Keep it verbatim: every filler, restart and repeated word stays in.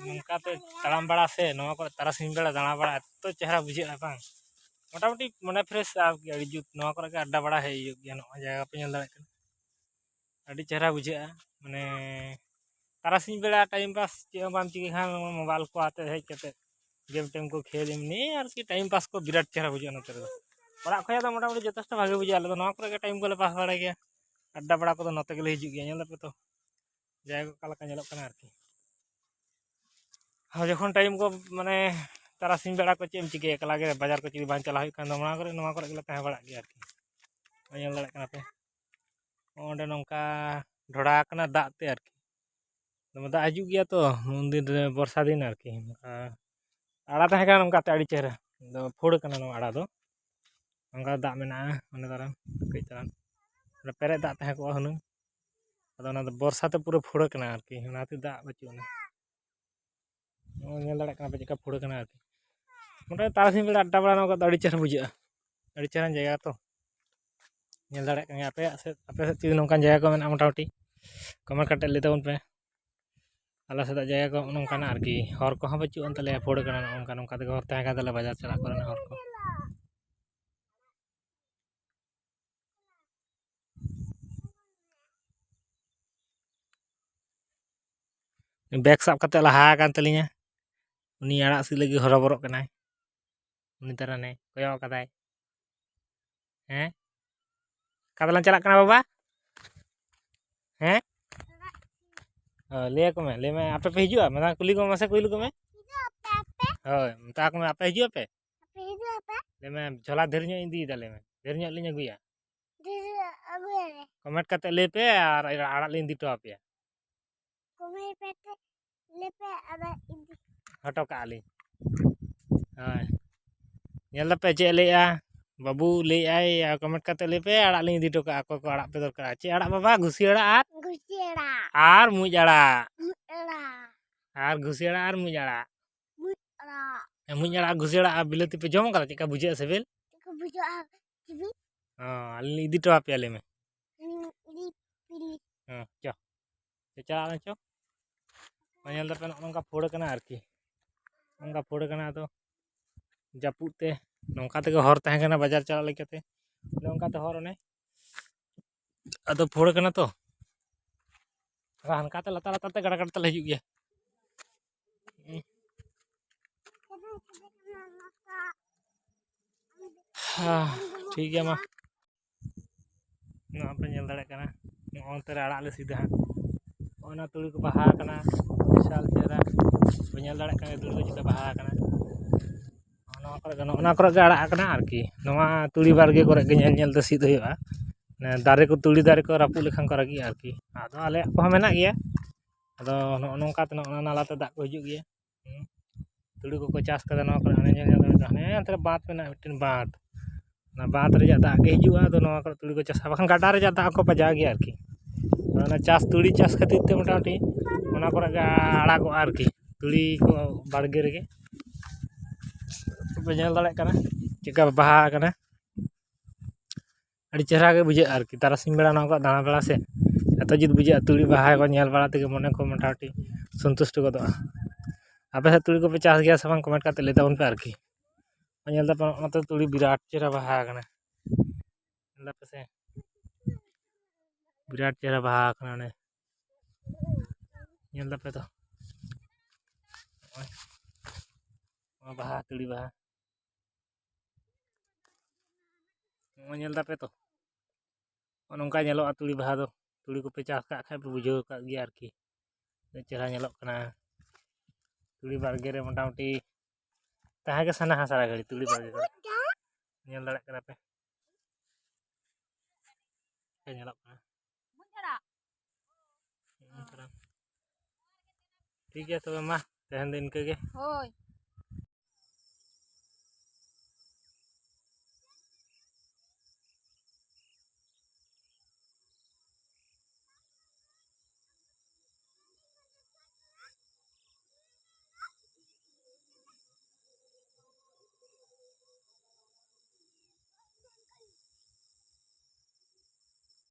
ᱱᱚᱝᱠᱟᱛᱮ ᱛᱟᱲᱟᱢ ᱵᱟᱲᱟ ᱥᱮ ᱱᱚᱣᱟ ᱠᱚᱨᱮ ᱛᱟᱨᱟᱥᱤᱧ ᱵᱮᱲᱟ ᱫᱟᱬᱟ ᱵᱟᱲᱟ ᱮᱛᱚ ᱪᱮᱦᱨᱟ ᱵᱩᱡᱷᱟᱹᱜᱼᱟ ᱵᱟᱝ᱾ ᱢᱚᱴᱟᱢᱩᱴᱤ ᱢᱚᱱᱮ ᱯᱷᱨᱮᱥ ᱟᱨᱠᱤ ᱟᱹᱰᱤ ᱡᱩᱛ᱾ ᱱᱚᱣᱟ ᱠᱚᱨᱮ ᱜᱮ ᱟᱰᱰᱟ ᱵᱟᱲᱟ ᱦᱮᱡ ᱦᱩᱭᱩᱜ ᱜᱮᱭᱟ᱾ ᱱᱚᱜᱼᱚᱭ ᱡᱟᱭᱜᱟ ᱯᱮ ᱧᱮᱞ ᱫᱟᱲᱮᱭᱟᱜ ᱠᱟᱱᱟ, ᱟᱹᱰᱤ ᱪᱮᱦᱨᱟ ᱵᱩᱡᱷᱟᱹᱜᱼᱟ᱾ ᱢᱟᱱᱮ ᱛᱟᱨᱟᱥᱤᱧ ᱵᱮᱲᱟ ᱴᱟᱭᱤᱢ ᱯᱟᱥ ᱪᱮᱫ ᱦᱚᱸ ᱵᱟᱢ ᱪᱤᱠᱟᱹ ᱠᱷᱟᱱ ᱢᱳᱵᱟᱭᱤᱞ ᱠᱚ ᱟᱛᱮ ᱦᱮᱡ ᱠᱟᱛᱮ ᱜᱮᱢ ᱴᱮᱢ ᱠᱚ ᱠᱷᱮᱞ, ᱮᱢᱱᱤ ᱟᱨᱠᱤ ᱴᱟᱭᱤᱢ ᱯᱟᱥ ᱠᱚ ᱵᱤᱨᱟᱴ ᱪᱮᱦᱨᱟ ᱵᱩᱡᱷᱟᱹᱜᱼᱟ ᱱᱚᱛᱮ ᱨᱮᱫᱚ᱾ ᱚᱲᱟᱜ ᱠᱷᱚᱱᱟᱜ ᱫᱚ ᱢᱚᱴᱟᱢᱩᱴᱤ ᱡᱚᱛᱷᱮᱥᱴᱚ ᱵᱷᱟᱜᱮ ᱵᱩᱡᱷᱟᱹᱜᱼᱟ᱾ ᱟᱞᱮ ᱫᱚ ᱱᱚᱣᱟ ᱠᱚᱨᱮ ᱜᱮ ᱴᱟᱭᱤᱢ ᱠᱚᱞᱮ ᱯᱟᱥ ᱵᱟᱲᱟᱭ ᱜᱮᱭᱟ᱾ ᱟᱰᱰᱟ ᱵᱟᱲᱟ ᱠᱚᱫᱚ ᱱᱚᱛᱮ ᱜᱮᱞᱮ ᱦᱤᱡᱩᱜ ᱜᱮᱭᱟ᱾ ᱧᱮᱞ ᱫᱟᱯᱮ ᱛᱚ ᱡᱟᱭᱜᱟ ᱠᱚ ᱚᱠᱟ ᱞᱮᱠᱟ ᱧᱮᱞᱚᱜ ᱠᱟᱱᱟ ᱟᱨᱠᱤ᱾ ᱟᱨ ᱡᱚᱠᱷᱚᱱ ᱴᱟᱭᱤᱢ ᱠᱚ ᱢᱟᱱᱮ ᱛᱟᱨᱟᱥᱤᱧ ᱵᱮᱲᱟ ᱠᱚ ᱪᱮᱫ ᱮᱢ ᱪᱤᱠᱟᱹᱭᱟ, ᱮᱠᱞᱟ ᱜᱮ ᱵᱟᱡᱟᱨ ᱠᱚ ᱡᱩᱫᱤ ᱵᱟᱝ ᱪᱟᱞᱟᱣ ᱦᱩᱭᱩᱜ ᱠᱷᱟᱱ ᱫᱚ ᱱᱚᱣᱟ ᱠᱚᱨᱮ, ᱱᱚᱣᱟ ᱠᱚᱨᱮ ᱜᱮᱞᱮ ᱛᱟᱦᱮᱸ ᱵᱟᱲᱟᱜ ᱜᱮᱭᱟ ᱟᱨᱠᱤ᱾ ᱧᱮᱞ ᱫᱟᱲᱮᱭᱟᱜ ᱠᱟᱱᱟ ᱯᱮ ᱚᱸᱰᱮ ᱱᱚᱝᱠᱟ ᱰᱷᱚᱲᱟ ᱟᱠᱟᱱᱟ ᱫᱟᱜ ᱛᱮ ᱟᱨᱠᱤ᱾ ᱫᱚᱢᱮ ᱫᱟᱜ ᱦᱤᱡᱩᱜ ᱜᱮᱭᱟ ᱛᱚ ᱩᱱᱫᱤᱱ ᱨᱮ, ᱵᱚᱨᱥᱟ ᱫᱤᱱ ᱟᱨᱠᱤ᱾ ᱟᱨ ᱟᱲᱟ ᱛᱟᱦᱮᱸ ᱠᱟᱱᱟ ᱱᱚᱝᱠᱟᱛᱮ ᱟᱹᱰᱤ ᱪᱮᱦᱨᱟ, ᱫᱚ ᱯᱷᱩᱲ ᱠᱟᱱᱟ ᱱᱚᱣᱟ ᱟᱲᱟ ᱫᱚ᱾ ᱱᱚᱝᱠᱟ ᱫᱟᱜ ᱢᱮᱱᱟᱜᱼᱟ ᱚᱸᱰᱮ ᱛᱟᱨᱟ ᱠᱟᱹᱡ ᱛᱟᱨᱟ, ᱚᱸᱰᱮ ᱯᱮᱨᱮᱡ ᱫᱟᱜ ᱛᱟᱦᱮᱸ ᱠᱚᱜᱼᱟ ᱦᱩᱱᱟᱹᱝ᱾ ᱟᱫᱚ ᱚᱱᱟ ᱫᱚ ᱵᱚᱨᱥᱟ ᱛᱮ ᱯᱩᱨᱟᱹ ᱯᱷᱩᱲ ᱠᱟᱱᱟ ᱟᱨᱠᱤ, ᱚᱱᱟ ᱠᱷᱟᱹᱛᱤᱨ ᱫᱟᱜ ᱵᱟᱹᱪᱩᱜ ᱟᱱᱟ᱾ ᱱᱚᱜᱼᱚᱭ ᱧᱮᱞ ᱫᱟᱲᱮᱭᱟᱜ ᱠᱟᱱᱟ ᱯᱮ ᱪᱮᱫᱠᱟ ᱯᱷᱩᱲ ᱠᱟᱱᱟ ᱟᱨᱠᱤ᱾ ᱢᱚᱴᱟᱢᱩᱴᱤ ᱛᱟᱨᱟᱥᱤᱧ ᱵᱮᱲᱟ ᱟᱰᱰᱟ ᱵᱟᱲᱟ ᱱᱚᱣᱟ ᱠᱚᱫᱚ ᱟᱹᱰᱤ ᱪᱮᱦᱨᱟ ᱵᱩᱡᱷᱟᱹᱜᱼᱟ, ᱟᱹᱰᱤ ᱪᱮᱦᱨᱟᱱ ᱡᱟᱭᱜᱟ ᱛᱚ᱾ ᱧᱮᱞ ᱫᱟᱲᱮᱭᱟᱜ ᱠᱟᱱ ᱜᱮᱭᱟ ᱟᱯᱮᱭᱟᱜ ᱥᱮᱫ, ᱟᱯᱮ ᱥᱮᱫ ᱡᱩᱫᱤ ᱱᱚᱝᱠᱟᱱ ᱡᱟᱭᱜᱟ ᱠᱚ ᱢᱮᱱᱟᱜᱼᱟ ᱢᱚᱴᱟᱢᱩᱴᱤ ᱠᱚᱢᱮᱱᱴ ᱠᱟᱛᱮ ᱞᱟᱹᱭ ᱛᱟᱵᱚᱱ ᱯᱮ᱾ ᱟᱞᱮ ᱥᱮᱫᱟᱜ ᱡᱟᱭᱜᱟ ᱠᱚ ᱱᱚᱜᱼᱚ ᱱᱚᱝᱠᱟᱱᱟᱜ ᱟᱨᱠᱤ, ᱦᱚᱨ ᱠᱚᱦᱚᱸ ᱵᱟᱹᱪᱩᱜ ᱟᱱ ᱛᱟᱞᱮᱭᱟ, ᱯᱷᱩᱲ ᱠᱟᱱᱟ ᱱᱚᱜᱼᱚ ᱱᱚᱝᱠᱟ, ᱱᱚᱝᱠᱟ ᱛᱮᱜᱮ ᱦᱚᱨ ᱛᱟᱦᱮᱸ ᱠᱟᱱ ᱛᱟᱞᱮᱭᱟ ᱵᱟᱡᱟᱨ ᱪᱟᱞᱟᱜ ᱠᱚᱨᱮᱱᱟᱜ ᱦᱚᱨ ᱠᱚ᱾ ᱵᱮᱜᱽ ᱥᱟᱵ ᱠᱟᱛᱮ ᱞᱟᱦᱟ ᱟᱠᱟᱱ ᱛᱟᱹᱞᱤᱧᱟ᱾ ᱩᱱᱤ ᱟᱲᱟᱜ ᱥᱤᱫ ᱞᱟᱹᱜᱤᱫ ᱦᱚᱨᱚᱵᱚᱨᱚᱜ ᱠᱟᱱᱟᱭ᱾ ᱩᱱᱤ ᱛᱟᱨᱟᱱᱮ ᱠᱚᱭᱚᱜ ᱟᱠᱟᱫᱟᱭ᱾ ᱦᱮᱸ? ᱚᱠᱟ ᱛᱮᱞᱟᱝ ᱪᱟᱞᱟᱜ ᱠᱟᱱᱟ ᱵᱟᱵᱟ? ᱦᱮᱸ? ᱚ, ᱞᱟᱹᱭ ᱟᱠᱚ ᱢᱮ, ᱞᱟᱹᱭ ᱢᱮ, ᱟᱯᱮ ᱯᱮ ᱦᱤᱡᱩᱜᱼᱟ? ᱢᱟᱲᱟᱝ ᱠᱩᱞᱤ ᱠᱚᱢ ᱢᱟᱥᱮ, ᱠᱩᱞᱤ ᱠᱚᱢᱮ᱾ ᱦᱳᱭ, ᱢᱮᱛᱟ ᱠᱚ ᱢᱮ, ᱟᱯᱮ ᱦᱤᱡᱩᱜ ᱟᱯᱮ? ᱞᱟᱹᱭ ᱢᱮ, ᱡᱷᱚᱞᱟ ᱰᱷᱮᱨ ᱧᱚᱜ ᱤᱧ ᱤᱫᱤᱭᱮᱫᱟ, ᱞᱟᱹᱭ ᱢᱮ, ᱰᱷᱮᱨ ᱧᱚᱜ ᱞᱤᱧ ᱟᱹᱜᱩᱭᱟ᱾ ᱰᱷᱮᱨ ᱧᱚᱜ ᱟᱹᱜᱩᱭᱟᱞᱮ᱾ ᱠᱚᱢᱮᱱᱴ ᱠᱟᱛᱮ ᱞᱟᱹᱭ ᱯᱮ, ᱟᱨ ᱟᱲᱟᱜ ᱞᱤᱧ ᱤᱫᱤ ᱦᱚᱴᱚ ᱟᱯᱮᱭᱟ᱾ ᱠᱚᱢᱮᱱᱴ ᱯᱮ, ᱞᱟᱹᱭ ᱯᱮ, ᱟᱨ ᱤᱫᱤ ᱦᱚᱴᱚ ᱠᱟᱜᱼᱟ ᱞᱤᱧ᱾ ᱦᱳᱭ, ᱧᱮᱞ ᱫᱟᱯᱮ ᱪᱮᱫ ᱮ ᱞᱟᱹᱭᱮᱜᱼᱟ? ᱵᱟᱹᱵᱩ ᱞᱟᱹᱭᱮᱜᱼᱟᱭ, ᱟᱨ ᱠᱚᱢᱮᱱᱴ ᱠᱟᱛᱮ ᱞᱟᱹᱭ ᱯᱮ, ᱟᱲᱟᱜ ᱞᱤᱧ ᱤᱫᱤ ᱦᱚᱴᱚ ᱠᱟᱜᱼᱟ, ᱚᱠᱚᱭ ᱠᱚ ᱟᱲᱟᱜ ᱯᱮ ᱫᱚᱨᱠᱟᱨᱟ᱾ ᱪᱮᱫ ᱟᱲᱟᱜ ᱵᱟᱵᱟ? ᱜᱷᱩᱥᱤ ᱟᱲᱟᱜ ᱟᱨ ᱜᱷᱩᱥᱤ ᱟᱲᱟᱜ᱾ ᱟᱨ ᱢᱩᱡ ᱟᱲᱟᱜ᱾ ᱢᱩᱡ ᱟᱲᱟᱜ᱾ ᱟᱨ ᱜᱷᱩᱥᱤ ᱟᱲᱟᱜ ᱟᱨ ᱢᱩᱡ ᱟᱲᱟᱜ᱾ ᱢᱩᱡ ᱟᱲᱟᱜ᱾ ᱦᱮᱸ, ᱢᱩᱡ ᱟᱲᱟᱜ, ᱜᱷᱩᱥᱤ ᱟᱲᱟᱜ ᱟᱨ ᱵᱤᱞᱟᱹᱛᱤ ᱯᱮ ᱡᱚᱢ ᱠᱟᱫᱟ? ᱪᱮᱫᱠᱟ ᱵᱩᱡᱷᱟᱹᱜᱼᱟ ᱥᱤᱵᱤᱞ? ᱪᱮᱫᱠᱟ ᱵᱩᱡᱷᱟᱹᱜᱼᱟ ᱥᱤᱵᱤᱞ? ᱦᱚᱸ, ᱟᱹᱞᱤᱧ ᱞᱤᱧ ᱤᱫᱤ ᱦᱚᱴᱚ ᱟᱯᱮᱭᱟ, ᱞᱟᱹᱭ ᱢᱮ᱾ ᱦᱩᱸ, ᱤᱫᱤ ᱯᱮ᱾ ᱦᱮᱸ, ᱪᱚ᱾ ᱪᱚ, ᱪᱟᱞᱟᱜ ᱢᱮ, ᱪᱚ᱾ ᱧᱮᱞ ᱫᱟᱯᱮ, ᱱᱚᱜᱼᱚ ᱱᱚᱝᱠᱟ ᱯᱷᱳᱲ ᱠᱟᱱᱟ ᱟᱨᱠᱤ, ᱱᱚᱝᱠᱟ ᱯᱷᱳᱲ ᱠᱟᱱᱟ᱾ ᱟᱫᱚ ᱡᱟᱹᱯᱩᱫ ᱛᱮ ᱱᱚᱝᱠᱟ ᱛᱮᱜᱮ ᱦᱚᱨ ᱛᱟᱦᱮᱸ ᱠᱟᱱᱟ ᱵᱟᱡᱟᱨ ᱪᱟᱞᱟᱜ ᱞᱮᱠᱟᱛᱮ, ᱚᱱᱮ ᱚᱱᱠᱟᱛᱮ ᱦᱚᱨ ᱚᱱᱮ ᱟᱫᱚ ᱯᱷᱳᱲ ᱠᱟᱱᱟ ᱛᱚ, ᱟᱨ ᱦᱟᱱᱠᱟᱛᱮ ᱞᱟᱛᱟᱨ ᱞᱟᱛᱟᱨ ᱛᱮ ᱜᱟᱰᱟ ᱜᱟᱰᱟ ᱛᱮᱞᱮ ᱦᱤᱡᱩᱜ ᱜᱮᱭᱟ᱾ ᱦᱮᱸ, ᱴᱷᱤᱠ ᱜᱮᱭᱟ ᱢᱟ᱾ ᱱᱚᱣᱟ ᱯᱮ ᱧᱮᱞ ᱫᱟᱲᱮᱭᱟᱜ ᱠᱟᱱᱟ, ᱱᱚᱜᱼᱚ ᱱᱚᱛᱮ ᱨᱮ ᱟᱲᱟᱜ ᱞᱮ ᱥᱤᱫᱟ ᱦᱟᱸᱜ᱾ ᱱᱚᱜᱼᱚᱭ ᱱᱚᱣᱟ ᱛᱩᱲᱤ ᱠᱚ ᱵᱟᱦᱟ ᱟᱠᱟᱱᱟ, ᱵᱤᱥᱟᱞ ᱪᱮᱦᱨᱟ ᱯᱮ ᱧᱮᱞ ᱫᱟᱲᱮᱭᱟᱜ ᱠᱟᱱᱟ ᱛᱩᱲᱤ ᱠᱚ ᱪᱮᱫ ᱞᱮᱠᱟ ᱵᱟᱦᱟ ᱟᱠᱟᱱᱟ᱾ ᱱᱚᱣᱟ ᱠᱚᱨᱮ ᱜᱮ, ᱱᱚᱜᱼᱚ ᱱᱚᱣᱟ ᱠᱚᱨᱮ ᱜᱮ ᱟᱲᱟᱜ ᱟᱠᱟᱱᱟ ᱟᱨᱠᱤ᱾ ᱱᱚᱣᱟ ᱛᱩᱲᱤ ᱵᱟᱲᱜᱮ ᱠᱚᱨᱮ ᱜᱮ ᱧᱮᱞ ᱧᱮᱞ ᱛᱮ ᱥᱤᱫ ᱦᱩᱭᱩᱜᱼᱟ᱾ ᱫᱟᱨᱮ ᱠᱚ, ᱛᱩᱲᱤ ᱫᱟᱨᱮ ᱠᱚ ᱨᱟᱹᱯᱩᱫ ᱞᱮᱠᱷᱟᱱ ᱠᱚ ᱨᱟᱹᱜᱤᱜᱼᱟ ᱟᱨᱠᱤ᱾ ᱟᱫᱚ ᱟᱞᱮᱭᱟᱜ ᱠᱚᱦᱚᱸ ᱢᱮᱱᱟᱜ ᱜᱮᱭᱟ᱾ ᱟᱫᱚ ᱱᱚᱜᱼᱚ ᱱᱚᱝᱠᱟ ᱛᱮ ᱱᱚᱜᱼᱚ ᱱᱚᱣᱟ ᱱᱟᱞᱟ ᱛᱮ ᱫᱟᱜ ᱠᱚ ᱦᱤᱡᱩᱜ ᱜᱮᱭᱟ᱾ ᱦᱩᱸ᱾ ᱛᱩᱲᱤ ᱠᱚᱠᱚ ᱪᱟᱥ ᱠᱟᱫᱟ ᱱᱚᱣᱟ ᱠᱚᱨᱮ, ᱦᱟᱱᱮ ᱧᱮᱞ ᱧᱟᱢ ᱫᱟᱲᱮᱭᱟᱜ ᱠᱟᱱᱟ, ᱦᱟᱱᱮ ᱦᱟᱱᱛᱮ ᱨᱮ ᱵᱟᱸᱫᱷ ᱢᱮᱱᱟᱜᱼᱟ, ᱢᱤᱫᱴᱮᱱ ᱵᱟᱸᱫᱷ᱾ ᱚᱱᱟ ᱵᱟᱸᱫᱷ ᱨᱮᱭᱟᱜ ᱫᱟᱜ ᱜᱮ ᱦᱤᱡᱩᱜᱼᱟ, ᱟᱫᱚ ᱱᱚᱣᱟ ᱠᱚᱨᱮ ᱛᱩᱲᱤ ᱠᱚ ᱪᱟᱥᱟ, ᱵᱟᱠᱷᱟᱱ ᱜᱟᱰᱟ ᱨᱮᱭᱟᱜ ᱫᱟᱜ ᱦᱚᱸᱠᱚ ᱯᱟᱡᱟᱣ ᱜᱮᱭᱟ ᱟᱨᱠᱤ᱾ ᱟᱫᱚ ᱚᱱᱟ ᱪᱟᱥ, ᱛᱩᱲᱤ ᱪᱟᱥ ᱠᱷᱟᱹᱛᱤᱨ ᱛᱮ ᱢᱚᱴᱟᱢᱩᱴᱤ ᱚᱱᱟ ᱠᱚᱨᱮ ᱜᱮ ᱟᱲᱟᱜᱚᱜᱼᱟ ᱟᱨᱠᱤ, ᱛᱩᱲᱤ ᱠᱚ ᱵᱟᱲᱜᱮ ᱨᱮᱜᱮ᱾ ᱯᱮ ᱧᱮᱞ ᱫᱟᱲᱮᱭᱟᱜ ᱠᱟᱱᱟ ᱪᱮᱫᱠᱟ ᱵᱟᱦᱟ ᱟᱠᱟᱱᱟ, ᱟᱹᱰᱤ ᱪᱮᱦᱨᱟ ᱜᱮ ᱵᱩᱡᱷᱟᱹᱜᱼᱟ ᱟᱨᱠᱤ᱾ ᱛᱟᱨᱟᱥᱤᱧ ᱵᱮᱲᱟ ᱱᱚᱣᱟ ᱠᱚ ᱫᱟᱬᱟ ᱵᱮᱲᱟ ᱥᱮ ᱮᱛᱚ ᱡᱩᱛ ᱵᱩᱡᱷᱟᱹᱜᱼᱟ, ᱛᱩᱲᱤ ᱵᱟᱦᱟ ᱠᱚ ᱧᱮᱞ ᱵᱟᱲᱟ ᱛᱮᱜᱮ ᱢᱚᱱᱮ ᱠᱚ ᱢᱚᱴᱟᱢᱩᱴᱤ ᱥᱚᱱᱛᱩᱥᱴ ᱜᱚᱫᱚᱜᱼᱟ᱾ ᱟᱯᱮ ᱥᱮᱫ ᱛᱩᱲᱤ ᱠᱚᱯᱮ ᱪᱟᱥ ᱜᱮᱭᱟ ᱥᱮ ᱵᱟᱝ, ᱠᱚᱢᱮᱱᱴ ᱠᱟᱛᱮ ᱞᱟᱹᱭ ᱛᱟᱵᱚᱱ ᱯᱮ ᱟᱨᱠᱤ᱾ ᱧᱮᱞ ᱫᱟᱯᱮ ᱱᱚᱛᱮ ᱛᱩᱲᱤ ᱵᱤᱨᱟᱴ ᱪᱮᱦᱨᱟ ᱵᱟᱦᱟ ᱟᱠᱟᱱᱟ, ᱧᱮᱞ ᱫᱟᱯᱮ ᱥᱮ, ᱵᱤᱨᱟᱴ ᱪᱮᱦᱨᱟ ᱵᱟᱦᱟ ᱟᱠᱟᱱᱟ᱾ ᱚᱱᱮ ᱧᱮᱞ ᱫᱟᱯᱮ ᱛᱚ, ᱱᱚᱜᱼᱚᱭ ᱱᱚᱣᱟ ᱵᱟᱦᱟ, ᱛᱩᱲᱤ ᱵᱟᱦᱟ᱾ ᱱᱚᱜᱼᱚᱭ ᱧᱮᱞ ᱫᱟᱯᱮ ᱛᱚ, ᱱᱚᱜᱼᱚ ᱱᱚᱝᱠᱟ ᱧᱮᱞᱚᱜᱼᱟ ᱛᱩᱲᱤ ᱵᱟᱦᱟ ᱫᱚ᱾ ᱛᱩᱲᱤ ᱠᱚᱯᱮ ᱪᱟᱥ ᱠᱟᱜ ᱠᱷᱟᱡ ᱯᱮ ᱵᱩᱡᱷᱟᱹᱣ ᱠᱟᱜ ᱜᱮᱭᱟ ᱟᱨᱠᱤ, ᱛᱤᱱᱟᱹᱜ ᱪᱮᱦᱨᱟ ᱧᱮᱞᱚᱜ ᱠᱟᱱᱟ᱾ ᱛᱩᱲᱤ ᱵᱟᱲᱜᱮ ᱨᱮ ᱢᱚᱴᱟᱢᱩᱴᱤ ᱛᱟᱦᱮᱸ ᱜᱮ ᱥᱟᱱᱟᱣᱟ ᱥᱟᱨᱟ ᱜᱷᱟᱹᱲᱤ ᱛᱩᱲᱤ ᱵᱟᱲᱜᱮ ᱠᱚᱨᱮ᱾ ᱧᱮᱞ ᱫᱟᱲᱮᱭᱟᱜ ᱠᱟᱱᱟ ᱯᱮ, ᱪᱮᱫ ᱧᱮᱞᱚᱜ ᱠᱟᱱᱟ᱾ ᱴᱷᱤᱠ ᱜᱮᱭᱟ ᱛᱚᱵᱮ ᱢᱟ, ᱛᱮᱦᱮᱧ ᱫᱚ ᱤᱱᱠᱟᱹ ᱜᱮ᱾ ᱦᱳᱭ᱾